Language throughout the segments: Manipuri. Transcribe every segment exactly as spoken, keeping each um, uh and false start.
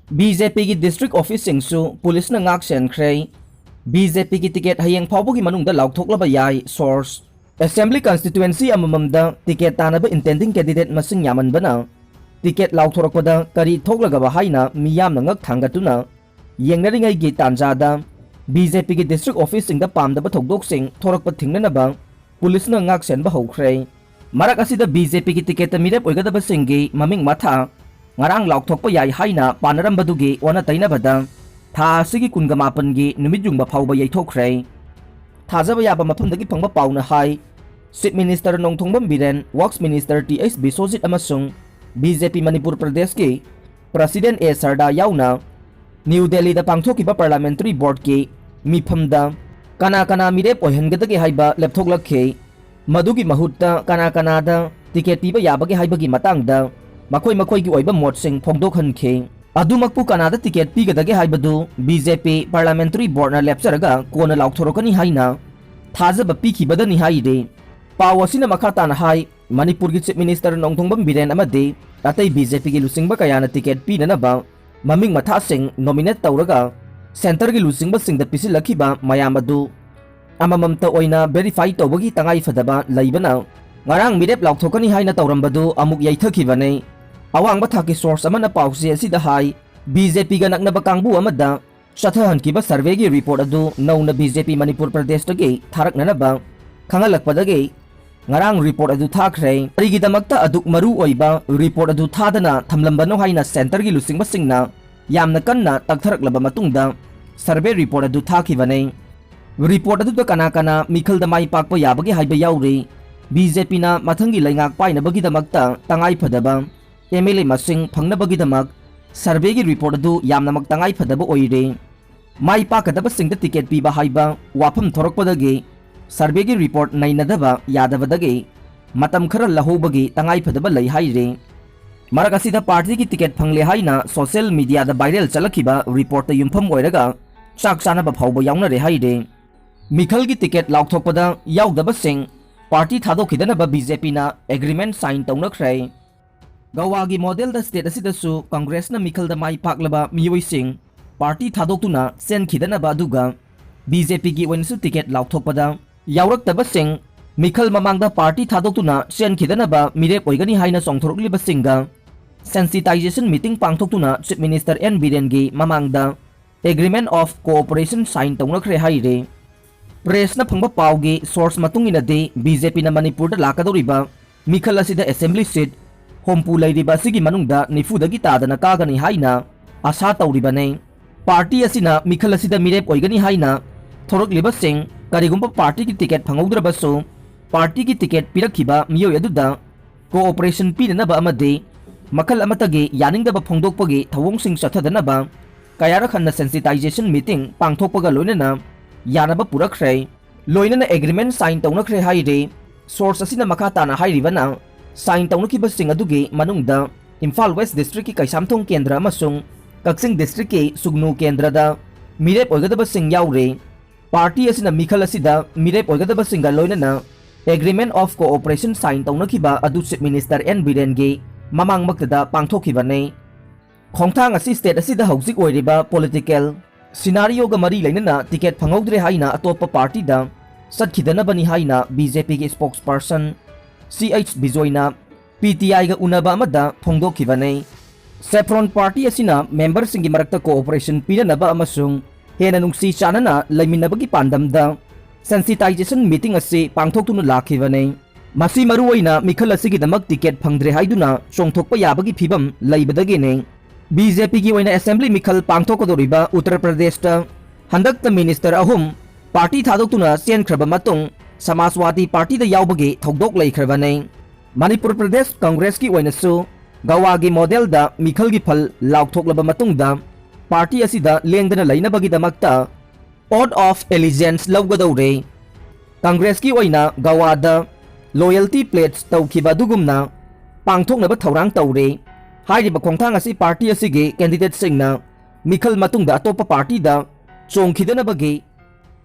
ꯕꯤ ꯖꯦ ꯄꯤꯒꯤ district officeꯁꯤꯡꯁꯨ ꯄꯨꯂꯤꯁꯅ ꯉꯥꯛ ꯁꯦꯟꯈ꯭ꯔꯦ꯫ ꯕꯤ ꯖꯦ ꯄꯤꯒꯤ ticket ꯍꯌꯦꯡ ꯐꯥꯎꯕꯒꯤ ꯃꯅꯨꯡꯗ ꯂꯥꯎꯊꯣꯛꯂꯕ ꯌꯥꯏ꯫ Source: Assembly constituency ꯑꯃꯃꯝꯗ ticket ꯇꯥꯅꯕ intending candidate ꯃꯁꯤꯡ ꯌꯥꯝꯃꯟꯕꯅ ticket ꯂꯥꯎꯊꯣꯔꯛꯄꯗ ꯀꯔꯤ ꯊꯣꯛꯂꯒꯕ ꯍꯥꯏꯅ ꯃꯤꯌꯥꯝꯅ ꯉꯛ ꯊꯥꯡꯒꯠꯇꯨꯅ ꯌꯦꯡꯅꯔꯤꯉꯩꯒꯤ ꯇꯥꯟꯖꯥꯗ ꯕꯤ ꯖꯦ ꯄꯤꯒꯤ district officeꯁꯤꯡꯗ ꯄꯥꯝꯗꯕ ꯊꯧꯗꯣꯛꯁꯤꯡ ꯊꯣꯔꯛꯄ ꯊꯤꯡꯅꯅꯕ ꯄꯨꯂꯤꯁꯅ ꯉꯥꯛ ꯁꯦꯟꯕ ꯍꯧꯈ꯭ꯔꯦ꯫ ꯃꯔꯛ ꯑꯁꯤꯗ ꯕꯤ ꯖꯦ ꯄꯤꯒꯤ ticketꯇ ꯃꯤꯔꯦꯞ ꯑꯣꯏꯒꯗꯕꯁꯤꯡꯒꯤ ꯃꯃꯤꯡ ꯃꯊꯥ ꯉꯔꯥꯡ ꯂꯥꯎꯊꯣꯛꯄ ꯌꯥꯏ ꯍꯥꯏꯅ ꯄꯥꯅꯔꯝꯕꯗꯨꯒꯤ ꯑꯣꯟꯅ ꯇꯩꯅꯕꯗ ꯊꯥ ꯑꯁꯤꯒꯤ ꯀꯨꯟꯒ ꯃꯥꯄꯟꯒꯤ ꯅꯨꯃꯤꯠ ꯌꯨꯡꯕ ꯐꯥꯎꯕ ꯌꯩꯊꯣꯛꯈ꯭ꯔꯦ꯫ ꯊꯥꯖꯕ ꯌꯥꯕ ꯃꯐꯝꯗꯒꯤ ꯐꯪꯕ ꯄꯥꯎꯅ ꯍꯥꯏ, Chief Minister Nongthombam Biren, Works Minister T H Biswajit ꯑꯃꯁꯨꯡ ꯕꯤ ꯖꯦ ꯄꯤ ꯃꯅꯤꯄꯨꯔ ꯄ꯭ꯔꯗꯦꯁꯀꯤ President ꯑꯦ ꯁꯔꯗꯥ ꯌꯥꯎꯅ ꯅ꯭ꯌꯨ ꯗꯦꯜꯂꯤꯗ ꯄꯥꯡꯊꯣꯛꯈꯤꯕ Parliamentary Boardꯀꯤ ꯃꯤꯐꯝꯗ ꯀꯅꯥ ꯀꯅꯥ ꯃꯤꯔꯦꯞ ꯑꯣꯏꯍꯟꯒꯗꯒꯦ ꯍꯥꯏꯕ ꯂꯦꯞꯊꯣꯛꯂꯛꯈꯤ꯫ ꯃꯗꯨꯒꯤ ꯃꯍꯨꯠꯇ ꯀꯅꯥ ꯀꯅꯥꯗ ticket ꯄꯤꯕ ꯌꯥꯕꯒꯦ ꯍꯥꯏꯕꯒꯤ ꯃꯇꯥꯡꯗ ꯃꯈꯣꯏ ꯃꯈꯣꯏꯒꯤ ꯑꯣꯏꯕ ꯃꯣꯠꯁꯤꯡ ꯐꯣꯡꯗꯣꯛꯍꯟꯈꯤ꯫ ꯑꯗꯨꯃꯛꯄꯨ ꯀꯅꯥꯗ ticket ꯄꯤꯒꯗꯒꯦ ꯍꯥꯏꯕꯗꯨ ꯕꯤ ꯖꯦ ꯄꯤ Parliamentary Boardꯅ ꯂꯦꯞꯆꯔꯒ ꯀꯣꯟꯅ ꯂꯥꯎꯊꯣꯔꯛꯀꯅꯤ ꯍꯥꯏꯅ ꯊꯥꯖꯕ ꯄꯤꯈꯤꯕꯗꯅꯤ ꯍꯥꯏꯔꯤ꯫ ꯄꯥꯎ ꯑꯁꯤꯅ ꯃꯈꯥ ꯇꯥꯅ ꯍꯥꯏ, ꯃꯅꯤꯄꯨꯔꯒꯤ Chief Minister ꯅꯣꯡꯊꯣꯝꯕꯝ ꯕꯤꯔꯦꯟ ꯑꯃꯗꯤ ꯑꯇꯩ ꯕꯤ ꯖꯦ ꯄꯤꯒꯤ ꯂꯨꯆꯤꯡꯕ ꯀꯌꯥꯅ ticket ꯄꯤꯅꯅꯕ ꯃꯃꯤꯡ ꯃꯊꯥꯁꯤꯡ nominate ꯇꯧꯔꯒ centreꯒꯤ ꯂꯨꯆꯤꯡꯕꯁꯤꯡꯗ ꯄꯤꯁꯤꯜꯂꯛꯈꯤꯕ ꯃꯌꯥꯝ ꯑꯗꯨ ꯑꯃꯃꯝꯇ ꯑꯣꯏꯅ verify ꯇꯧꯕꯒꯤ ꯇꯉꯥꯏ ꯐꯗꯕ ꯂꯩꯕꯅ ꯉꯔꯥꯡ ꯃꯤꯔꯦꯞ ꯂꯥꯎꯊꯣꯛꯀꯅꯤ ꯍꯥꯏꯅ ꯇꯧꯔꯝꯕꯗꯨ ꯑꯃꯨꯛ ꯌꯩꯊꯈꯤꯕꯅꯤ꯫ ꯑꯋꯥꯡꯕ ꯊꯥꯛꯀꯤ source ꯑꯃꯅ ꯄꯥꯎꯆꯦ ꯑꯁꯤꯗ ꯍꯥꯏ, ꯕꯤ ꯖꯦ ꯄꯤꯒ ꯅꯛꯅꯕ ꯀꯥꯡꯕꯨ ꯑꯃꯗ ꯆꯠꯊꯍꯟꯈꯤꯕ surveyꯒꯤ report ꯑꯗꯨ ꯅꯧꯅ ꯕꯤ ꯖꯦ ꯄꯤ ꯃꯅꯤꯄꯨꯔ ꯄ꯭ꯔꯗꯦꯁꯇꯒꯤ ꯊꯥꯔꯛꯅꯅꯕ ꯈꯪꯍꯜꯂꯛꯄꯗꯒꯤ ꯉꯔꯥꯡ report ꯑꯗꯨ ꯊꯥꯈ꯭ꯔꯦ꯫ ꯀꯔꯤꯒꯤꯗꯃꯛꯇ ꯑꯗꯨꯛ ꯃꯔꯨ ꯑꯣꯏꯕ report ꯑꯗꯨ ꯊꯥꯗꯅ ꯊꯝꯂꯝꯕꯅꯣ ꯍꯥꯏꯅ centreꯒꯤ ꯂꯨꯆꯤꯡꯕꯁꯤꯡꯅ ꯌꯥꯝꯅ ꯀꯟꯅ ꯇꯛꯊꯔꯛꯂꯕ ꯃꯇꯨꯡꯗ survey report ꯑꯗꯨ ꯊꯥꯈꯤꯕꯅꯤ꯫ Report ꯑꯗꯨꯗ ꯀꯅꯥ ꯀꯅꯥ ꯃꯤꯈꯜꯗ ꯃꯥꯏ ꯄꯥꯛꯄ ꯌꯥꯕꯒꯦ ꯍꯥꯏꯕ ꯌꯥꯎꯔꯤ꯫ ꯕꯤ ꯖꯦ ꯄꯤꯅ ꯃꯊꯪꯒꯤ ꯂꯩꯉꯥꯛ ꯄꯥꯏꯅꯕꯒꯤꯗꯃꯛꯇ ꯇꯉꯥꯏ ꯐꯗꯕ ꯑꯦꯝ ꯑꯦꯜ ꯑꯦ ꯃꯁꯤꯡ ꯐꯪꯅꯕꯒꯤꯗꯃꯛ surveyꯒꯤ report ꯑꯗꯨ ꯌꯥꯝꯅꯃꯛ ꯇꯉꯥꯏ ꯐꯗꯕ ꯑꯣꯏꯔꯦ꯫ ꯃꯥꯏ ꯄꯥꯛꯀꯗꯕꯁꯤꯡꯗ ticket ꯄꯤꯕ ꯍꯥꯏꯕ ꯋꯥꯐꯝ ꯊꯣꯔꯛꯄꯗꯒꯤ surveyꯒꯤ report ꯅꯩꯅꯗꯕ ꯌꯥꯗꯕꯗꯒꯤ ꯃꯇꯝ ꯈꯔ ꯂꯧꯍꯧꯕꯒꯤ ꯇꯉꯥꯏ ꯐꯗꯕ ꯂꯩ ꯍꯥꯏꯔꯤ꯫ ꯃꯔꯛ ꯑꯁꯤꯗ partyꯒꯤ ticket ꯐꯪꯂꯦ ꯍꯥꯏꯅ social mediaꯗ viral ꯆꯠꯂꯛꯈꯤꯕ reportꯇ ꯌꯨꯝꯐꯝ ꯑꯣꯏꯔꯒ ꯆꯥꯛ ꯆꯥꯅꯕ ꯐꯥꯎꯕ ꯌꯥꯎꯅꯔꯦ ꯍꯥꯏꯔꯤ꯫ ꯃꯤꯈꯜꯒꯤ ticket ꯂꯥꯎꯊꯣꯛꯄꯗ ꯌꯥꯎꯗꯕꯁꯤꯡ party ꯊꯥꯗꯣꯛꯈꯤꯗꯅꯕ ꯕꯤ ꯖꯦ ꯄꯤꯅ agreement sign ꯇꯧꯅꯈ꯭ꯔꯦ꯫ ꯒꯋꯥꯒꯤ ꯃꯣꯗꯦꯜꯗ ꯁ꯭ꯇꯦꯠ ꯑꯁꯤꯗꯁꯨ ꯀꯪꯒ꯭ꯔꯦꯁꯅ ꯃꯤꯈꯜꯗ ꯃꯥꯏ ꯄꯥꯛꯂꯕ ꯃꯤꯑꯣꯏꯁꯤꯡ ꯄꯥꯔꯇꯤ ꯊꯥꯗꯣꯛꯇꯨꯅ ꯆꯦꯟꯈꯤꯗꯅꯕ ꯑꯗꯨꯒ ꯕꯤ ꯖꯦ ꯄꯤꯒꯤ ꯑꯣꯏꯅꯁꯨ ꯇꯤꯀꯦꯠ ꯂꯥꯎꯊꯣꯛꯄꯗ ꯌꯥꯎꯔꯛꯇꯕꯁꯤꯡ ꯃꯤꯈꯜ ꯃꯃꯥꯡꯗ ꯄꯥꯔꯇꯤ ꯊꯥꯗꯣꯛꯇꯨꯅ ꯆꯦꯟꯈꯤꯗꯅꯕ ꯃꯤꯔꯦꯞ ꯑꯣꯏꯒꯅꯤ ꯍꯥꯏꯅ ꯆꯣꯡꯊꯣꯔꯛꯂꯤꯕꯁꯤꯡꯒ sensitization meeting ꯄꯥꯡꯊꯣꯛꯇꯨꯅ Chief Minister N ꯕꯤꯔꯦꯟꯒꯤ ꯃꯃꯥꯡꯗ Agreement of Cooperation sign ꯇꯧꯅꯈ꯭ꯔꯦ ꯍꯥꯏꯔꯤ꯫ ꯄ꯭ꯔꯦꯁꯅ ꯐꯪꯕ ꯄꯥꯎꯒꯤ ꯁꯣꯔꯁ ꯃꯇꯨꯡ ꯏꯟꯅꯗꯤ ꯕꯤ ꯖꯦ ꯄꯤꯅ ꯃꯅꯤꯄꯨꯔꯗ ꯂꯥꯛꯀꯗꯧꯔꯤꯕ ꯃꯤꯈꯜ ꯑꯁꯤꯗ ꯑꯦꯁꯦꯝꯕ꯭ꯂꯤ ꯁꯤꯠ ꯍꯨꯝꯐꯨ ꯂꯩꯔꯤꯕ ꯑꯁꯤꯒꯤ ꯃꯅꯨꯡꯗ ꯅꯤꯐꯨꯗꯒꯤ ꯇꯥꯗꯅ ꯀꯥꯒꯅꯤ ꯍꯥꯏꯅ ꯑꯥꯁꯥ ꯇꯧꯔꯤꯕꯅꯤ꯫ ꯄꯥꯔꯇꯤ ꯑꯁꯤꯅ ꯃꯤꯈꯜ ꯑꯁꯤꯗ ꯃꯤꯔꯦꯞ ꯑꯣꯏꯒꯅꯤ ꯍꯥꯏꯅ ꯊꯣꯔꯛꯂꯤꯕꯁꯤꯡ ꯀꯔꯤꯒꯨꯝꯕ ꯄꯥꯔꯇꯤꯒꯤ ꯇꯤꯀꯦꯠ ꯐꯪꯍꯧꯗ꯭ꯔꯕꯁꯨ ꯄꯥꯔꯇꯤꯒꯤ ꯇꯤꯀꯦꯠ ꯄꯤꯔꯛꯈꯤꯕ ꯃꯤꯑꯣꯏ ꯑꯗꯨꯗ ꯀꯣꯑꯣꯄꯔꯦꯁꯟ ꯄꯤꯅꯅꯕ ꯑꯃꯗꯤ ꯃꯈꯜ ꯑꯃꯠꯇꯒꯤ ꯌꯥꯅꯤꯡꯗꯕ ꯐꯣꯡꯗꯣꯛꯄꯒꯤ ꯊꯧꯑꯣꯡꯁꯤꯡ ꯆꯠꯊꯗꯅꯕ ꯀꯌꯥꯔꯛ ꯍꯟꯅ sensitization meeting ꯄꯥꯡꯊꯣꯛꯄꯒ ꯂꯣꯏꯅꯅ ꯌꯥꯅꯕ ꯄꯨꯔꯛꯈ꯭ꯔꯦ꯫ ꯂꯣꯏꯅꯅ agreement sign ꯇꯧꯅꯈ꯭ꯔꯦ ꯍꯥꯏꯔꯤ꯫ ꯁꯣꯔꯁ ꯑꯁꯤꯅ ꯃꯈꯥ ꯇꯥꯅ ꯍꯥꯏꯔꯤꯕꯅ, sign ꯇꯧꯅꯈꯤꯕꯁꯤꯡ ꯑꯗꯨꯒꯤ ꯃꯅꯨꯡꯗ ꯏꯝꯐꯥꯜ ꯋꯦꯁ ꯗꯤꯁꯇ꯭ꯔꯤꯛꯀꯤ ꯀꯩꯁꯥꯝꯊꯣꯡ ꯀꯦꯟꯗ꯭ꯔ ꯑꯃꯁꯨꯡ ꯀꯛꯆꯤꯡ ꯗꯤꯁꯇ꯭ꯔꯤꯛꯀꯤ ꯁꯨꯒꯅꯨ ꯀꯦꯟꯗ꯭ꯔꯗ ꯃꯤꯔꯦꯞ ꯑꯣꯏꯒꯗꯕꯁꯤꯡ ꯌꯥꯎꯔꯤ꯫ ꯄꯥꯔꯇꯤ ꯑꯁꯤꯅ ꯃꯤꯈꯜ ꯑꯁꯤꯗ ꯃꯤꯔꯦꯞ ꯑꯣꯏꯒꯗꯕꯁꯤꯡꯒ ꯂꯣꯏꯅꯅ Agreement of Cooperation sign ꯇꯧꯅꯈꯤꯕ ꯑꯗꯨ Chief Minister N ꯕꯤꯔꯦꯟꯒꯤ ꯃꯃꯥꯡꯃꯛꯇꯗ ꯄꯥꯡꯊꯣꯛꯈꯤꯕꯅꯤ꯫ ꯈꯣꯡꯊꯥꯡ ꯑꯁꯤ ꯁ꯭ꯇꯦꯠ ꯑꯁꯤꯗ ꯍꯧꯖꯤꯛ ꯑꯣꯏꯔꯤꯕ ꯄꯣꯂꯤꯇꯤꯀꯦꯜ ꯁꯤꯅꯥꯔꯤꯑꯣꯒ ꯃꯔꯤ ꯂꯩꯅꯅ ꯇꯤꯀꯦꯠ ꯐꯪꯍꯧꯗ꯭ꯔꯦ ꯍꯥꯏꯅ ꯑꯇꯣꯞꯄ ꯄꯥꯔꯇꯤꯗ ꯆꯠꯈꯤꯗꯅꯕꯅꯤ ꯍꯥꯏꯅ ꯕꯤ ꯖꯦ ꯄꯤꯒꯤ ꯁ꯭ꯄꯣꯛꯁꯄꯔꯁꯟ ꯁꯤ ꯑꯩꯆ ꯕꯤꯖꯣꯏꯅ ꯄꯤ ꯇꯤ ꯑꯥꯏꯒ ꯎꯅꯕ ꯑꯃꯗ ꯐꯣꯡꯗꯣꯛꯈꯤꯕꯅꯤ꯫ ꯁꯦꯐ꯭ꯔꯣꯟ ꯄꯥꯔꯇꯤ ꯑꯁꯤꯅ ꯃꯦꯝꯕꯔꯁꯤꯡꯒꯤ ꯃꯔꯛꯇ ꯀꯣꯑꯣꯄꯔꯦꯁꯟ ꯄꯤꯅꯅꯕ ꯑꯃꯁꯨꯡ ꯍꯦꯟꯅ ꯅꯨꯡꯁꯤ ꯆꯥꯟꯅꯅ ꯂꯩꯃꯤꯟꯅꯕꯒꯤ ꯄꯥꯟꯗꯝꯗ sensitization meeting ꯑꯁꯤ ꯄꯥꯡꯊꯣꯛꯇꯨꯅ ꯂꯥꯛꯈꯤꯕꯅꯤ꯫ ꯃꯁꯤ ꯃꯔꯨꯑꯣꯏꯅ ꯃꯤꯈꯜ ꯑꯁꯤꯒꯤꯗꯃꯛ ꯇꯤꯀꯦꯠ ꯐꯪꯗ꯭ꯔꯦ ꯍꯥꯏꯗꯨꯅ ꯆꯣꯡꯊꯣꯛꯄ ꯌꯥꯕꯒꯤ ꯐꯤꯕꯝ ꯂꯩꯕꯗꯒꯤꯅꯤ꯫ ꯕꯤ ꯖꯦ ꯄꯤꯒꯤ ꯑꯣꯏꯅ ꯑꯦꯁꯦꯝꯕ꯭ꯂꯤ ꯃꯤꯈꯜ ꯄꯥꯡꯊꯣꯛꯀꯗꯧꯔꯤꯕ ꯎꯠꯇꯔ ꯄ꯭ꯔꯗꯦꯁꯇ ꯍꯟꯗꯛꯇ ꯃꯤꯅꯤꯁꯇꯔ ꯑꯍꯨꯝ ꯄꯥꯔꯇꯤ ꯊꯥꯗꯣꯛꯇꯨꯅ ꯆꯦꯟꯈ꯭ꯔꯕ ꯃꯇꯨꯡ ꯁꯃꯥꯖꯋꯥꯗꯤ ꯄꯥꯔꯇꯤꯗ ꯌꯥꯎꯕꯒꯤ ꯊꯧꯗꯣꯛ ꯂꯩꯈ꯭ꯔꯕꯅꯤ꯫ ꯃꯅꯤꯄꯨꯔ ꯄ꯭ꯔꯗꯦꯁ ꯀꯪꯒ꯭ꯔꯦꯁꯀꯤ ꯑꯣꯏꯅꯁꯨ ꯒꯋꯥꯒꯤ ꯃꯣꯗꯦꯜꯗ ꯃꯤꯈꯜꯒꯤ ꯐꯜ ꯂꯥꯎꯊꯣꯛꯂꯕ ꯃꯇꯨꯡꯗ ꯄꯥꯔꯇꯤ ꯑꯁꯤꯗ ꯂꯦꯡꯗꯅ ꯂꯩꯅꯕꯒꯤꯗꯃꯛꯇ Oath of Allegiance ꯂꯧꯒꯗꯧꯔꯦ꯫ ꯀꯪꯒ꯭ꯔꯦꯁꯀꯤ ꯑꯣꯏꯅ ꯒꯋꯥꯗ loyalty pledge ꯇꯧꯈꯤꯕ ꯑꯗꯨꯒꯨꯝꯅ ꯄꯥꯡꯊꯣꯛꯅꯕ ꯊꯧꯔꯥꯡ ꯇꯧꯔꯦ꯫ ꯍꯥꯏꯔꯤꯕ ꯈꯣꯡꯊꯥꯡ ꯑꯁꯤ ꯄꯥꯔꯇꯤ ꯑꯁꯤꯒꯤ ꯀꯦꯟꯗꯤꯗꯦꯠꯁꯤꯡꯅ ꯃꯤꯈꯜ ꯃꯇꯨꯡꯗ ꯑꯇꯣꯞꯄ ꯄꯥꯔꯇꯤꯗ ꯆꯣꯡꯈꯤꯗꯅꯕꯒꯤ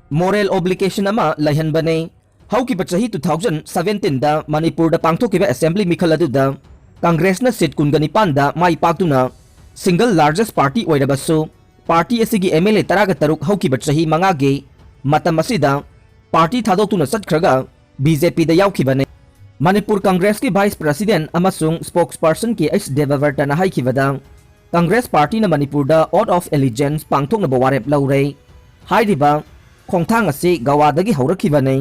moral obligation ꯑꯃ ꯂꯩꯍꯟꯕꯅꯤ꯫ ꯍꯧꯈꯤꯕ ꯆꯍꯤ two thousand seventeen ꯗ ꯃꯅꯤꯄꯨꯔꯗ ꯄꯥꯡꯊꯣꯛꯈꯤꯕ ꯑꯦꯁꯦꯝꯕ꯭ꯂꯤ ꯃꯤꯈꯜ ꯑꯗꯨꯗ ꯀꯪꯒ꯭ꯔꯦꯁꯅ ꯁꯤꯠ ꯀꯨꯟꯒ ꯅꯤꯄꯥꯟꯗ ꯃꯥꯏ ꯄꯥꯛꯇꯨꯅ single largest party ꯑꯣꯏꯔꯕꯁꯨ, ꯄꯥꯔꯇꯤ ꯑꯁꯤꯒꯤ MLA ꯇꯔꯥꯒ ꯇꯔꯨꯛ ꯍꯧꯈꯤꯕ ꯆꯍꯤ ꯃꯉꯥꯒꯤ ꯃꯇꯝ ꯑꯁꯤꯗ ꯄꯥꯔꯇꯤ ꯊꯥꯗꯣꯛꯇꯨꯅ ꯆꯠꯈ꯭ꯔꯒ BJPꯗ ꯌꯥꯎꯈꯤꯕꯅꯤ꯫ ꯃꯅꯤꯄꯨꯔ ꯀꯪꯒ꯭ꯔꯦꯁꯀꯤ vice president ꯑꯃꯁꯨꯡ spokesperson ꯀꯦ ꯑꯩꯆ ꯗꯦꯕꯕꯔꯇꯅ ꯍꯥꯏꯈꯤꯕꯗ, ꯀꯪꯒ꯭ꯔꯦꯁ ꯄꯥꯔꯇꯤꯅ ꯃꯅꯤꯄꯨꯔꯗ oath of allegiance ꯄꯥꯡꯊꯣꯛꯅꯕ ꯋꯥꯔꯦꯞ ꯂꯧꯔꯦ꯫ ꯍꯥꯏꯔꯤꯕ ꯈꯣꯡꯊꯥꯡ ꯑꯁꯤ ꯒꯋꯥꯗꯒꯤ ꯍꯧꯔꯛꯈꯤꯕꯅꯤ꯫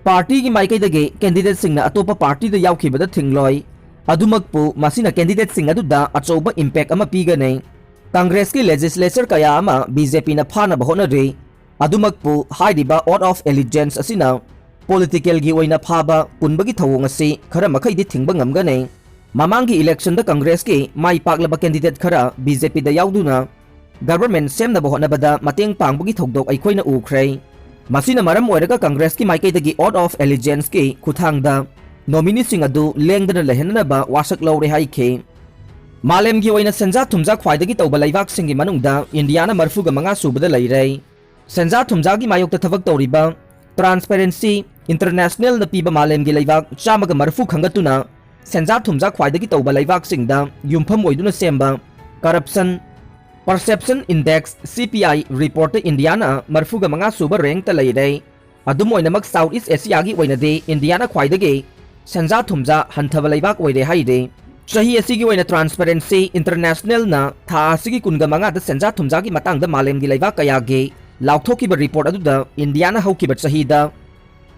ꯄꯥꯔꯇꯤꯒꯤ ꯃꯥꯏꯀꯩꯗꯒꯤ candidateꯁꯤꯡꯅ ꯑꯇꯣꯞꯄ ꯄꯥꯔꯇꯤꯗ ꯌꯥꯎꯈꯤꯕꯗ ꯊꯤꯡꯂꯣꯏ꯫ ꯑꯗꯨꯃꯛꯄꯨ, ꯃꯁꯤꯅ candidateꯁꯤꯡ ꯑꯗꯨꯗ ꯑꯆꯧꯕ impact ꯑꯃ ꯄꯤꯒꯅꯤ꯫ ꯀꯪꯒ꯭ꯔꯦꯁꯀꯤ legislature ꯀꯌꯥ ꯑꯃ BJPꯅ ꯐꯥꯅꯕ ꯍꯣꯠꯅꯔꯤ꯫ ꯑꯗꯨꯃꯛꯄꯨ, ꯍꯥꯏꯔꯤꯕ oath of allegiance ꯑꯁꯤꯅ politicalꯒꯤ ꯑꯣꯏꯅ ꯐꯥꯕ ꯄꯨꯟꯕꯒꯤ ꯊꯧꯑꯣꯡ ꯑꯁꯤ ꯈꯔ ꯃꯈꯩꯗꯤ ꯊꯤꯡꯕ ꯉꯝꯒꯅꯤ꯫ ꯃꯃꯥꯡꯒꯤ electionꯗ ꯀꯪꯒ꯭ꯔꯦꯁꯀꯤ ꯃꯥꯏ ꯄꯥꯛꯂꯕ candidate ꯈꯔ BJPꯗ ꯌꯥꯎꯗꯨꯅ government ꯁꯦꯝꯅꯕ ꯍꯣꯠꯅꯕꯗ ꯃꯇꯦꯡ ꯄꯥꯡꯕꯒꯤ ꯊꯧꯗꯣꯛ ꯑꯩꯈꯣꯏꯅ ꯎꯈ꯭ꯔꯦ꯫ ꯃꯁꯤꯅ ꯃꯔꯝ ꯑꯣꯏꯔꯒ ꯀꯪꯒ꯭ꯔꯦꯁꯀꯤ ꯃꯥꯏꯀꯩꯗꯒꯤ oath of allegianceꯀꯤ ꯈꯨꯠꯊꯥꯡꯗ nomineeꯁꯤꯡ ꯑꯗꯨ ꯂꯦꯡꯗꯅ ꯂꯩꯍꯟꯅꯅꯕ ꯋꯥꯁꯛ ꯂꯧꯔꯦ ꯍꯥꯏꯈꯤ꯫ ꯃꯥꯂꯦꯝꯒꯤ ꯑꯣꯏꯅ ꯁꯦꯟꯖꯥ ꯊꯨꯝꯖꯥ ꯈ꯭ꯋꯥꯏꯗꯒꯤ ꯇꯧꯕ ꯂꯩꯕꯥꯛꯁꯤꯡꯒꯤ ꯃꯅꯨꯡꯗ ꯏꯟꯗꯤꯌꯥꯅ ꯃꯔꯤꯐꯨꯒ ꯃꯉꯥ ꯁꯨꯕꯗ ꯂꯩꯔꯦ꯫ ꯁꯦꯟꯖꯥ ꯊꯨꯝꯖꯥꯒꯤ ꯃꯥꯌꯣꯛꯇ ꯊꯕꯛ ꯇꯧꯔꯤꯕ Transparency Internationalꯅ ꯄꯤꯕ ꯃꯥꯂꯦꯝꯒꯤ ꯂꯩꯕꯥꯛ ꯆꯥꯝꯃꯒ ꯃꯔꯤꯐꯨ ꯈꯟꯒꯠꯇꯨꯅ ꯁꯦꯟꯖꯥ ꯊꯨꯝꯖꯥ ꯈ꯭ꯋꯥꯏꯗꯒꯤ ꯇꯧꯕ ꯂꯩꯕꯥꯛꯁꯤꯡꯗ ꯌꯨꯝꯐꯝ ꯑꯣꯏꯗꯨꯅ ꯁꯦꯝꯕ Corruption Perception Index, CPI, reportꯇ ꯏꯟꯗꯤꯌꯥꯅ ꯃꯔꯤꯐꯨꯒ ꯃꯉꯥ ꯁꯨꯕ rankꯇ ꯂꯩꯔꯦ꯫ ꯑꯗꯨꯝ ꯑꯣꯏꯅꯃꯛ, South East Asiaꯒꯤ ꯑꯣꯏꯅꯗꯤ ꯏꯟꯗꯤꯌꯥꯅ ꯈ꯭ꯋꯥꯏꯗꯒꯤ ꯁꯦꯟꯖꯥ ꯊꯨꯝꯖꯥ ꯍꯟꯊꯕ ꯂꯩꯕꯥꯛ ꯑꯣꯏꯔꯦ ꯍꯥꯏꯔꯤ꯫ ꯆꯍꯤ ꯑꯁꯤꯒꯤ ꯑꯣꯏꯅ Transparency Internationalꯅ ꯊꯥ ꯑꯁꯤꯒꯤ ꯀꯨꯟꯒ ꯃꯉꯥꯗ ꯁꯦꯟꯖꯥ ꯊꯨꯝꯖꯥꯒꯤ ꯃꯇꯥꯡꯗ ꯃꯥꯂꯦꯝꯒꯤ ꯂꯩꯕꯥꯛ ꯀꯌꯥꯒꯤ ꯂꯥꯎꯊꯣꯛꯈꯤꯕ report ꯑꯗꯨꯗ ꯏꯟꯗꯤꯌꯥꯅ ꯍꯧꯈꯤꯕ ꯆꯍꯤꯗ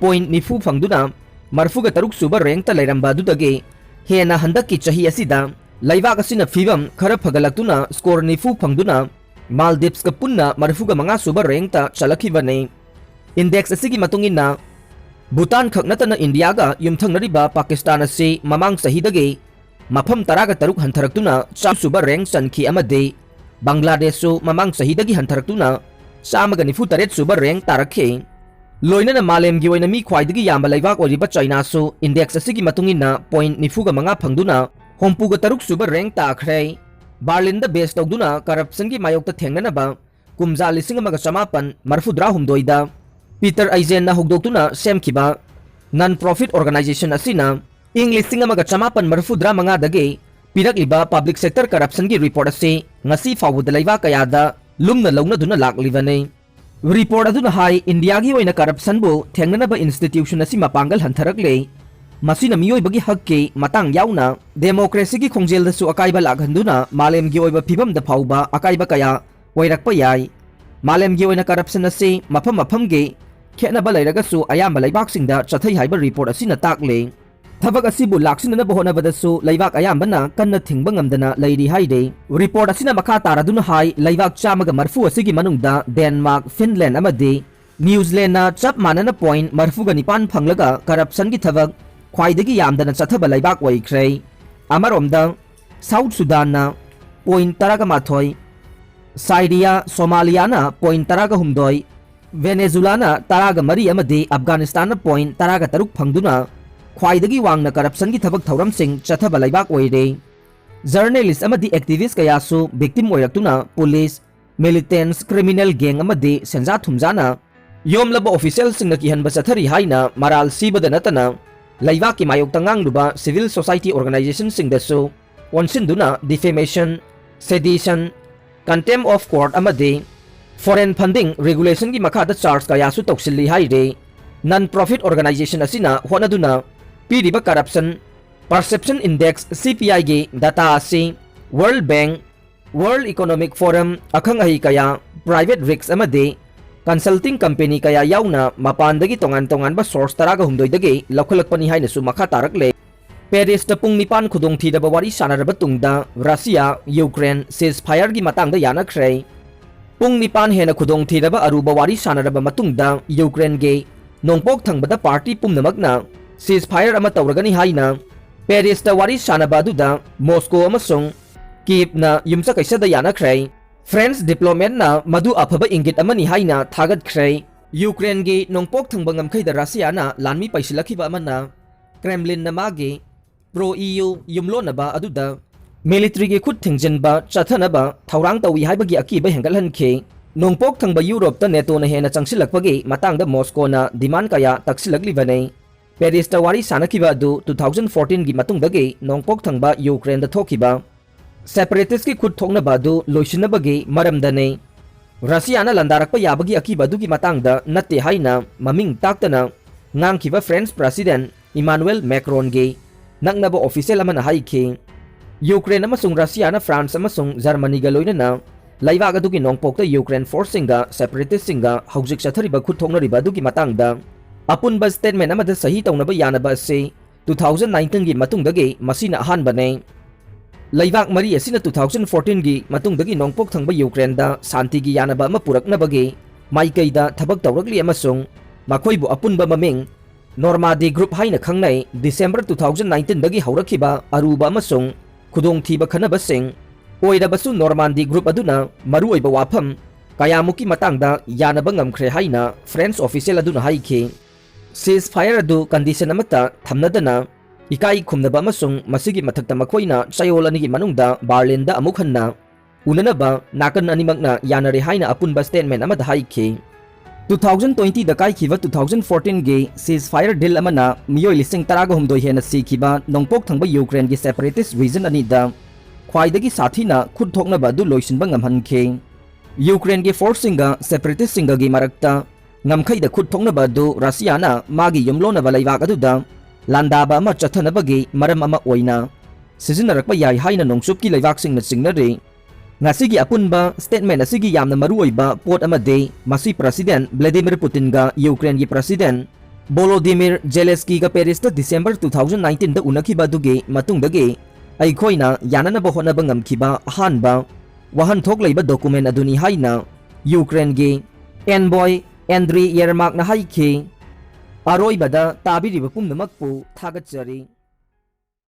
point ꯅꯤꯐꯨ ꯐꯪꯗꯨꯅ ꯃꯔꯤꯐꯨꯒ ꯇꯔꯨꯛ ꯁꯨꯕ rankꯇ ꯂꯩꯔꯝꯕ ꯑꯗꯨꯗꯒꯤ ꯍꯦꯟꯅ ꯍꯟꯗꯛꯀꯤ ꯆꯍꯤ ꯑꯁꯤꯗ ꯂꯩꯕꯥꯛ ꯑꯁꯤꯅ ꯐꯤꯕꯝ ꯈꯔ ꯐꯒꯠꯂꯛꯇꯨꯅ score ꯅꯤꯐꯨ ꯐꯪꯗꯨꯅ Maldives ꯀ ꯄꯨꯟꯅ ꯃꯔꯤꯐꯨꯒ ꯃꯉꯥ ꯁꯨꯕ rankꯇ ꯆꯜꯂꯛꯈꯤꯕꯅꯤ꯫ Index ꯑꯁꯤꯒꯤ ꯃꯇꯨꯡ ꯏꯟꯅ, ꯚꯨꯇꯥꯟ ꯈꯛ ꯅꯠꯇꯅ ꯏꯟꯗꯤꯌꯥꯒ ꯌꯨꯝꯊꯪꯅꯔꯤꯕ ꯄꯥꯀꯤꯁꯇꯥꯟ ꯑꯁꯤ ꯃꯃꯥꯡ ꯆꯍꯤꯗꯒꯤ ꯃꯐꯝ ꯇꯔꯥꯒ ꯇꯔꯨꯛ ꯍꯟꯊꯔꯛꯇꯨꯅ ꯆꯥꯝ ꯁꯨꯕ rank ꯆꯟꯈꯤ ꯑꯃꯗꯤ ꯕꯪꯒ꯭ꯂꯥꯗꯦꯁꯁꯨ ꯃꯃꯥꯡ ꯆꯍꯤꯗꯒꯤ ꯍꯟꯊꯔꯛꯇꯨꯅ ꯆꯥꯝꯃꯒ ꯅꯤꯐꯨ ꯇꯔꯦꯠ ꯁꯨꯕ rank ꯇꯥꯔꯛꯈꯤ꯫ ꯂꯣꯏꯅꯅ ꯃꯥꯂꯦꯝꯒꯤ ꯑꯣꯏꯅ ꯃꯤ ꯈ꯭ꯋꯥꯏꯗꯒꯤ ꯌꯥꯝꯕ ꯂꯩꯕꯥꯛ ꯑꯣꯏꯔꯤꯕ ꯆꯥꯏꯅꯥꯁꯨ index ꯑꯁꯤꯒꯤ ꯃꯇꯨꯡ ꯏꯟꯅ point ꯅꯤꯐꯨꯒ ꯃꯉꯥ ꯐꯪꯗꯨꯅ ꯍꯨꯝꯐꯨꯒ ꯇꯔꯨꯛ ꯁꯨꯕ rank ꯇꯥꯈ꯭ꯔꯦ꯫ ꯕꯥꯔꯂꯤꯟꯗ base ꯇꯧꯗꯨꯅ corruptionꯒꯤ ꯃꯥꯌꯣꯛꯇ ꯊꯦꯡꯅꯅꯕ ꯀꯨꯝꯖꯥ ꯂꯤꯁꯤꯡ ꯑꯃꯒ ꯆꯃꯥꯄꯟ ꯃꯔꯤꯐꯨꯇꯔꯥꯍꯨꯝꯗꯣꯏꯗ Peter Eisenꯅ ꯍꯧꯗꯣꯛꯇꯨꯅ ꯁꯦꯝꯈꯤꯕ non-profit organization ꯑꯁꯤꯅ ꯏꯪ ꯂꯤꯁꯤꯡ ꯑꯃꯒ ꯆꯃꯥꯄꯟ ꯃꯔꯤꯐꯨꯇꯔꯥ ꯃꯉꯥꯗꯒꯤ ꯄꯤꯔꯛꯂꯤꯕ public sector corruptionꯒꯤ report ꯑꯁꯤ ꯉꯁꯤ ꯐꯥꯎꯕꯗ ꯂꯩꯕꯥꯛ ꯀꯌꯥꯗ ꯂꯨꯝꯅ ꯂꯧꯅꯗꯨꯅ ꯂꯥꯛꯂꯤꯕꯅꯤ꯫ Report ꯑꯗꯨꯅ ꯍꯥꯏ, ꯏꯟꯗꯤꯌꯥꯒꯤ ꯑꯣꯏꯅ corruptionꯕꯨ ꯊꯦꯡꯅꯅꯕ institution ꯑꯁꯤ ꯃꯄꯥꯡꯒꯜ ꯍꯟꯊꯔꯛꯂꯦ꯫ ꯃꯁꯤꯅ ꯃꯤꯑꯣꯏꯕꯒꯤ ꯍꯛꯀꯤ ꯃꯇꯥꯡ ꯌꯥꯎꯅ democracyꯒꯤ ꯈꯣꯡꯖꯦꯜꯗꯁꯨ ꯑꯀꯥꯏꯕ ꯂꯥꯛꯍꯟꯗꯨꯅ ꯃꯥꯂꯦꯝꯒꯤ ꯑꯣꯏꯕ ꯐꯤꯕꯝꯗ ꯐꯥꯎꯕ ꯑꯀꯥꯏꯕ ꯀꯌꯥ ꯑꯣꯏꯔꯛꯄ ꯌꯥꯏ꯫ ꯃꯥꯂꯦꯝꯒꯤ ꯑꯣꯏꯅ corruption ꯑꯁꯤ ꯃꯐꯝ ꯃꯐꯝꯒꯤ ꯈꯦꯠꯅꯕ ꯂꯩꯔꯒꯁꯨ ꯑꯌꯥꯝꯕ ꯂꯩꯕꯥꯛꯁꯤꯡꯗ ꯆꯠꯊꯩ ꯍꯥꯏꯕ report ꯑꯁꯤꯅ ꯇꯥꯛꯂꯦ꯫ ꯊꯕꯛ ꯑꯁꯤꯕꯨ ꯂꯥꯛꯁꯤꯟꯅꯅꯕ ꯍꯣꯠꯅꯕꯗꯁꯨ ꯂꯩꯕꯥꯛ ꯑꯌꯥꯝꯕꯅ ꯀꯟꯅ ꯊꯤꯡꯕ ꯉꯝꯗꯅ ꯂꯩꯔꯤ ꯍꯥꯏꯔꯤ꯫ Report ꯑꯁꯤꯅ ꯃꯈꯥ ꯇꯥꯔꯗꯨꯅ ꯍꯥꯏ, ꯂꯩꯕꯥꯛ ꯆꯥꯝꯃꯒ ꯃꯔꯤꯐꯨ ꯑꯁꯤꯒꯤ ꯃꯅꯨꯡꯗ ꯗꯦꯟꯃꯥꯔꯛ, ꯐꯤꯟꯂꯦꯟꯗ ꯑꯃꯗꯤ ꯅ꯭ꯌꯨꯖꯤꯂꯦꯟꯗꯅ ꯆꯞ ꯃꯥꯟꯅꯅ point ꯃꯔꯤꯐꯨꯒ ꯅꯤꯄꯥꯟ ꯐꯪꯂꯒ corruptionꯒꯤ ꯊꯕꯛ ꯈ꯭ꯋꯥꯏꯗꯒꯤ ꯌꯥꯝꯗꯅ ꯆꯠꯊꯕ ꯂꯩꯕꯥꯛ ꯑꯣꯏꯈ꯭ꯔꯦ꯫ ꯑꯃꯔꯣꯝꯗ ꯁꯥꯎꯠ ꯁꯨꯗꯥꯟꯅ point ꯇꯔꯥꯒ ꯃꯥꯊꯣꯏ, ꯁꯥꯏꯔꯤꯌꯥ, ꯁꯣꯃꯥꯂꯤꯌꯥꯅ point ꯇꯔꯥꯒ ꯍꯨꯝꯗꯣꯏ, ꯚꯦꯅꯦꯖꯨꯂꯥꯅ ꯇꯔꯥꯒ ꯃꯔꯤ ꯑꯃꯗꯤ ꯑꯐꯒꯥꯅꯤꯁꯇꯥꯟꯅ point ꯇꯔꯥꯒ ꯇꯔꯨꯛ ꯐꯪꯗꯨꯅ ꯈ꯭ꯋꯥꯏꯗꯒꯤ ꯋꯥꯡꯅ corruptionꯒꯤ ꯊꯕꯛ ꯊꯧꯔꯝꯁꯤꯡ ꯆꯠꯊꯕ ꯂꯩꯕꯥꯛ ꯑꯣꯏꯔꯦ꯫ Journalist ꯑꯃꯗꯤ activist ꯀꯌꯥꯁꯨ victim ꯑꯣꯏꯔꯛꯇꯨꯅ police, militants, criminal gang ꯑꯃꯗꯤ ꯁꯦꯟꯖꯥ ꯊꯨꯝꯖꯥꯅ ꯌꯣꯝꯂꯕ officialꯁꯤꯡꯅ ꯀꯤꯍꯟꯕ ꯆꯠꯊꯔꯤ ꯍꯥꯏꯅ ꯃꯔꯥꯜ ꯁꯤꯕꯗ ꯅꯠꯇꯅ ꯂꯩꯕꯥꯛꯀꯤ ꯃꯥꯌꯣꯛꯇ ꯉꯥꯡꯂꯨꯕ civil society organizationꯁꯤꯡꯗꯁꯨ ꯑꯣꯟꯁꯤꯟꯗꯨꯅ defamation, sedition, contempt of court ꯑꯃꯗꯤ foreign funding regulationꯒꯤ ꯃꯈꯥꯗ charge ꯀꯌꯥꯁꯨ ꯇꯧꯁꯤꯜꯂꯤ ꯍꯥꯏꯔꯤ꯫ Non profit organization ꯑꯁꯤꯅ ꯍꯣꯠꯅꯗꯨꯅ ꯄꯤꯔꯤꯕ corruption perception index, CPIꯒꯤ data ꯑꯁꯤ World Bank, World Economic Forum, ꯑꯈꯪ ꯑꯍꯩ ꯀꯌꯥ, private risk ꯑꯃꯗꯤ consulting company ꯀꯌꯥ ꯌꯥꯎꯅ ꯃꯄꯥꯟꯗꯒꯤ ꯇꯣꯉꯥꯟ ꯇꯣꯉꯥꯟꯕ source ꯇꯔꯥꯒ ꯍꯨꯝꯗꯣꯏꯗꯒꯤ ꯂꯧꯈꯠꯂꯛꯄꯅꯤ ꯍꯥꯏꯅꯁꯨ ꯃꯈꯥ ꯇꯥꯔꯛꯂꯦ꯫ ꯄꯦꯔꯤꯁꯇ ꯄꯨꯡ ꯅꯤꯄꯥꯟ ꯈꯨꯗꯣꯡꯊꯤꯔꯕ ꯋꯥꯔꯤ ꯁꯥꯟꯅꯔꯕ ꯇꯨꯡꯗ ꯔꯁꯤꯌꯥ, ꯌꯨꯀ꯭ꯔꯦꯟ ceasefireꯒꯤ ꯃꯇꯥꯡꯗ ꯌꯥꯅꯈ꯭ꯔꯦ꯫ ꯄꯨꯡ ꯅꯤꯄꯥꯟ ꯍꯦꯟꯅ ꯈꯨꯗꯣꯡꯊꯤꯔꯕ ꯑꯔꯨꯕ ꯋꯥꯔꯤ ꯁꯥꯟꯅꯔꯕ ꯃꯇꯨꯡꯗ ꯌꯨꯀ꯭ꯔꯦꯟꯒꯤ ꯅꯣꯡꯄꯣꯛ ꯊꯪꯕꯗ party ꯄꯨꯝꯅꯃꯛꯅ ceasefire ꯑꯃ ꯇꯧꯔꯒꯅꯤ ꯍꯥꯏꯅ ꯄꯦꯔꯤꯁꯇ ꯋꯥꯔꯤ ꯁꯥꯟꯅꯕ ꯑꯗꯨꯗ ꯃꯣꯁꯀꯣ ꯑꯃꯁꯨꯡ ꯀꯤꯞꯅ ꯌꯨꯝꯁꯀꯩꯁꯗ ꯌꯥꯅꯈ꯭ꯔꯦ꯫ French diplomatꯅ ꯃꯗꯨ ꯑꯐꯕ ꯏꯪꯒꯤꯠ ꯑꯃꯅꯤ ꯍꯥꯏꯅ ꯊꯥꯒꯠꯈ꯭ꯔꯦ꯫ ꯌꯨꯀ꯭ꯔꯦꯟꯒꯤ ꯅꯣꯡꯄꯣꯛ ꯊꯪꯕ ꯉꯝꯈꯩꯗ ꯔꯁꯤꯌꯥꯅ ꯂꯥꯟꯃꯤ ꯄꯩꯁꯤꯜꯂꯛꯈꯤꯕ ꯑꯃꯅ ꯀ꯭ꯔꯦꯝꯂꯤꯟꯅ ꯃꯥꯒꯤ pro-E U ꯌꯨꯝꯂꯣꯟꯅꯕ ꯑꯗꯨꯗ militaryꯒꯤ ꯈꯨꯠ ꯊꯤꯡꯖꯤꯟꯕ ꯆꯠꯊꯅꯕ ꯊꯧꯔꯥꯡ ꯇꯧꯏ ꯍꯥꯏꯕꯒꯤ ꯑꯀꯤꯕ ꯍꯦꯟꯒꯠꯍꯟꯈꯤ꯫ ꯅꯣꯡꯄꯣꯛ ꯊꯪꯕ ꯌꯨꯔꯣꯞꯇ NATOꯅ ꯍꯦꯟꯅ ꯆꯪꯁꯤꯜꯂꯛꯄꯒꯤ ꯃꯇꯥꯡꯗ ꯃꯣꯁꯀꯣꯅ demand ꯀꯌꯥ ꯇꯛꯁꯤꯜꯂꯛꯂꯤꯕꯅꯤ꯫ ꯄꯦꯔꯤꯁꯇ ꯋꯥꯔꯤ ꯁꯥꯟꯅꯈꯤꯕ ꯑꯗꯨ two thousand fourteen ꯒꯤ ꯃꯇꯨꯡꯗꯒꯤ ꯅꯣꯡꯄꯣꯛ ꯊꯪꯕ ꯌꯨꯀ꯭ꯔꯦꯟꯗ ꯊꯣꯛꯈꯤꯕ separatist ꯀꯤ ꯈꯨꯠ ꯊꯣꯛꯅꯕ ꯑꯗꯨ ꯂꯣꯏꯁꯤꯟꯅꯕꯒꯤ ꯃꯔꯝꯗꯅꯤ꯫ ꯔꯁꯤꯌꯥꯅ ꯂꯥꯟꯗꯥꯔꯛꯄ ꯌꯥꯕꯒꯤ ꯑꯀꯤꯕ ꯑꯗꯨꯒꯤ ꯃꯇꯥꯡꯗ ꯅꯠꯇꯦ ꯍꯥꯏꯅ ꯃꯃꯤꯡ ꯇꯥꯛꯇꯅ ꯉꯥꯡꯈꯤꯕ French President Emmanuel Macron ꯒꯤ ꯅꯛꯅꯕ official ꯑꯃꯅ ꯍꯥꯏꯈꯤ꯫ ꯌꯨꯀ꯭ꯔꯦꯟ ꯑꯃꯁꯨꯡ ꯔꯁꯤꯌꯥꯅ ꯐ꯭ꯔꯥꯟꯁ ꯑꯃꯁꯨꯡ ꯖꯔꯃꯅꯤꯒ ꯂꯣꯏꯅꯅ ꯂꯩꯕꯥꯛ ꯑꯗꯨꯒꯤ ꯅꯣꯡꯄꯣꯛꯇ ꯌꯨꯀ꯭ꯔꯦꯟ force ꯁꯤꯡꯒ separatist ꯁꯤꯡꯒ ꯍꯧꯖꯤꯛ ꯆꯠꯊꯔꯤꯕ ꯈꯨꯠ ꯊꯣꯛꯅꯔꯤꯕ ꯑꯗꯨꯒꯤ ꯃꯇꯥꯡꯗ ꯑꯄꯨꯟꯕ statement ꯑꯃꯗ ꯁꯍꯤ ꯇꯧꯅꯕ ꯌꯥꯅꯕ ꯑꯁꯤ two thousand nineteen ꯒꯤ ꯃꯇꯨꯡꯗꯒꯤ ꯃꯁꯤꯅ ꯑꯍꯥꯟꯕꯅꯤ꯫ ꯂꯩꯕꯥꯛ ꯃꯔꯤ ꯑꯁꯤꯅ two thousand fourteen ꯒꯤ ꯃꯇꯨꯡꯗꯒꯤ ꯅꯣꯡꯄꯣꯛ ꯊꯪꯕ ꯌꯨꯀ꯭ꯔꯦꯟꯗ ꯁꯥꯟꯇꯤꯒꯤ ꯌꯥꯅꯕ ꯑꯃ ꯄꯨꯔꯛꯅꯕꯒꯤ ꯃꯥꯏꯀꯩꯗ ꯊꯕꯛ ꯇꯧꯔꯛꯂꯤ ꯑꯃꯁꯨꯡ ꯃꯈꯣꯏꯕꯨ ꯑꯄꯨꯟꯕ ꯃꯃꯤꯡ Normandy Group ꯍꯥꯏꯅ ꯈꯪꯅꯩ꯫ December two thousand nineteen ꯗꯒꯤ ꯍꯧꯔꯛꯈꯤꯕ ꯑꯔꯨꯕ ꯑꯃꯁꯨꯡ ꯈꯨꯗꯣꯡꯊꯤꯕ ꯈꯟꯅꯕꯁꯤꯡ ꯑꯣꯏꯔꯕꯁꯨ, Normandy Group ꯑꯗꯨꯅ ꯃꯔꯨꯑꯣꯏꯕ ꯋꯥꯐꯝ ꯀꯌꯥꯃꯨꯛꯀꯤ ꯃꯇꯥꯡꯗ ꯌꯥꯅꯕ ꯉꯝꯈ꯭ꯔꯦ ꯍꯥꯏꯅ French official ꯑꯗꯨꯅ ꯍꯥꯏꯈꯤ꯫ Ceasefire ꯑꯗꯨ condition ꯑꯃꯠꯇ ꯊꯝꯅꯗꯅ ꯏꯀꯥꯏ ꯈꯨꯝꯅꯕ ꯑꯃꯁꯨꯡ ꯃꯁꯤꯒꯤ ꯃꯊꯛꯇ ꯃꯈꯣꯏꯅ ꯆꯌꯣꯜ ꯑꯅꯤꯒꯤ ꯃꯅꯨꯡꯗ ꯕꯥꯔꯂꯤꯟꯗ ꯑꯃꯨꯛ ꯍꯟꯅ ꯎꯅꯅꯕ ꯅꯥꯀꯟ ꯑꯅꯤꯃꯛꯅ ꯌꯥꯅꯔꯦ ꯍꯥꯏꯅ ꯑꯄꯨꯟꯕ statement ꯑꯃꯗ ꯍꯥꯏꯈꯤ꯫ Two thousand twenty ꯗ ꯀꯥꯏꯈꯤꯕ two thousand fourteen ꯒꯤ ceasefire deal ꯑꯃꯅ ꯃꯤꯑꯣꯏ ꯂꯤꯁꯤꯡ ꯇꯔꯥꯒ ꯍꯨꯝꯗꯣꯏ ꯍꯦꯟꯅ ꯁꯤꯈꯤꯕ ꯅꯣꯡꯄꯣꯛ ꯊꯪꯕ ꯌꯨꯀ꯭ꯔꯦꯟꯒꯤ separatist region ꯑꯅꯤꯗ ꯈ꯭ꯋꯥꯏꯗꯒꯤ ꯁꯥꯊꯤꯅ ꯈꯨꯠ ꯊꯣꯛꯅꯕ ꯑꯗꯨ ꯂꯣꯏꯁꯤꯟꯕ ꯉꯝꯍꯟꯈꯤ꯫ ꯌꯨꯀ꯭ꯔꯦꯟꯒꯤ force ꯁꯤꯡꯒ separatist ꯁꯤꯡꯒꯒꯤ ꯃꯔꯛꯇ ꯉꯝꯈꯩꯗ ꯈꯨꯠ ꯊꯣꯛꯅꯕ ꯑꯗꯨ ꯔꯁꯤꯌꯥꯅ ꯃꯥꯒꯤ ꯌꯨꯝꯂꯣꯟꯅꯕ ꯂꯩꯕꯥꯛ ꯑꯗꯨꯗ ꯂꯥꯟꯗꯥꯕ ꯑꯃ ꯆꯠꯊꯅꯕꯒꯤ ꯃꯔꯝ ꯑꯃ ꯑꯣꯏꯅ ꯁꯤꯖꯤꯟꯅꯔꯛꯄ ꯌꯥꯏ ꯍꯥꯏꯅ ꯅꯣꯡꯆꯨꯞꯀꯤ ꯂꯩꯕꯥꯛꯁꯤꯡꯅ ꯆꯤꯡꯅꯔꯤ꯫ ꯉꯁꯤꯒꯤ ꯑꯄꯨꯟꯕ statement ꯑꯁꯤꯒꯤ ꯌꯥꯝꯅ ꯃꯔꯨꯑꯣꯏꯕ ꯄꯣꯠ ꯑꯃꯗꯤ ꯃꯁꯤ President Vladimir Putin ꯒ ꯌꯨꯀ꯭ꯔꯦꯟꯒꯤ President Volodymyr Zelensky ꯒ ꯄꯦꯔꯤꯁꯇ December two thousand nineteen ꯗ ꯎꯅꯈꯤꯕ ꯑꯗꯨꯒꯤ ꯃꯇꯨꯡꯗꯒꯤ ꯑꯩꯈꯣꯏꯅ ꯌꯥꯅꯅꯕ ꯍꯣꯠꯅꯕ ꯉꯝꯈꯤꯕ ꯑꯍꯥꯟꯕ ꯋꯥꯍꯟꯊꯣꯛ ꯂꯩꯕ document ꯑꯗꯨꯅꯤ ꯍꯥꯏꯅ ꯌꯨꯀ꯭ꯔꯦꯟꯒꯤ envoy Andriy Yermakꯅ ꯍꯥꯏꯈꯤ꯫ ꯑꯔꯣꯏꯕꯗ ꯇꯥꯕꯤꯔꯤꯕ ꯄꯨꯝꯅꯃꯛꯄꯨ ꯊꯥꯒꯠꯆꯔꯤ꯫